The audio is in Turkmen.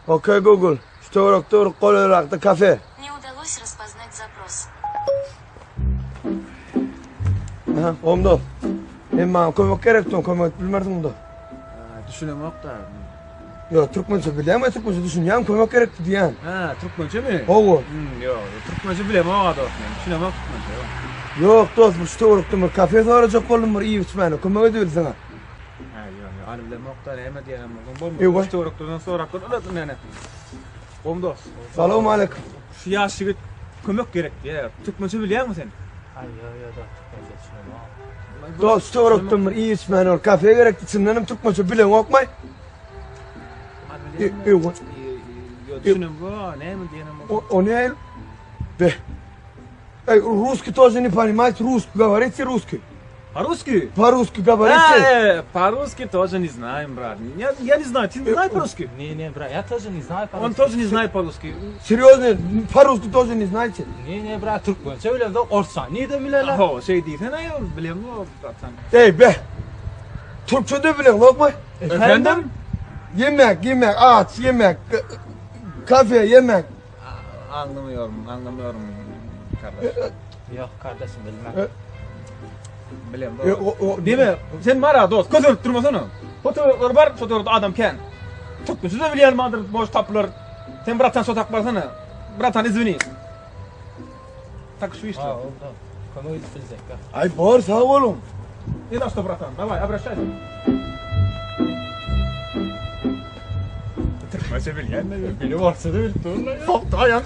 Ok Google, şu töwerekde bir golaýrakda kafe. Не удалось распознать запрос. Aha, onda. Men maňa kömek gerek diýen, kömek edip bilmersiň onda. Düşünemok-da. Ýok, türkmençe bilýän, türkmençe düşünýän, kömek gerek diýýän. Ha, türkmençemi? Hawa. Hmm, ýok, türkmençe bilemok-a dost men. Düşünemok türkmençe. Ýok, dost, bu şu töwerekde bir kafe sorajak boldum, bir iýip içmäne kömek edibilseň. Ha, ýok, ýok, any bilemok-da, näme diýenem bolsaň bolmaz. Ewa. Şu töwerekden sorap gör, ýa näme. Gom dost. Salam aleyküm. Şu ýaş ýigit kömek gerek diýýär. Türkmençe bilýäňmi sen? Aý, ýok, ýok, dost, türkmençe düşünemok. Dost, şu töwerekde bir iýip içmäne bir kafe gerekdi, çyndanam türkmençe bileňokmy? Ewa. Ýok, düşünemok, näme diýenem bolsaň. O, o ne? Be. Ey, русский тоже не понимаете, русский, говорите русский. По-русски? По-русски говорите. Э, по-русски тоже не знаем, брат. Я, я не знаю, ты знаешь по-русски? Не, не, брат, я тоже не знаю Он по-русски. тоже не знает по-русски. Серьезно, по-русски тоже не знаете? Не, не, брат, türkmençe bilemde orsça nirden bilerler? Ho, şey diýsene ýa, bilemok, bratan. Ey be. Türkçe de bileňokmy? Efendim? Yemek, yemek, aç, yemek, kafe, yemek. Anlamıyorum, anlamıyorum kardeş. Ýok, kardeşim bilmem. Bilemok. E, o, o, Neme, sen mara dost, közelip durmasana. Fotoğraflar bar, fotoğrafda adam kän. Türkmençe de bilýän bardyr, boş tapylar. Sen bratan şo tak barsana. Bratan izwini. Tak şu işte. Ha, oldu. Kömek edip biljek. Ay bor sag boluň. Ne da что, братан, давай, обращайся. Türkmençe bilýän, Biri orsça da bilip durlar. Soktu aýak.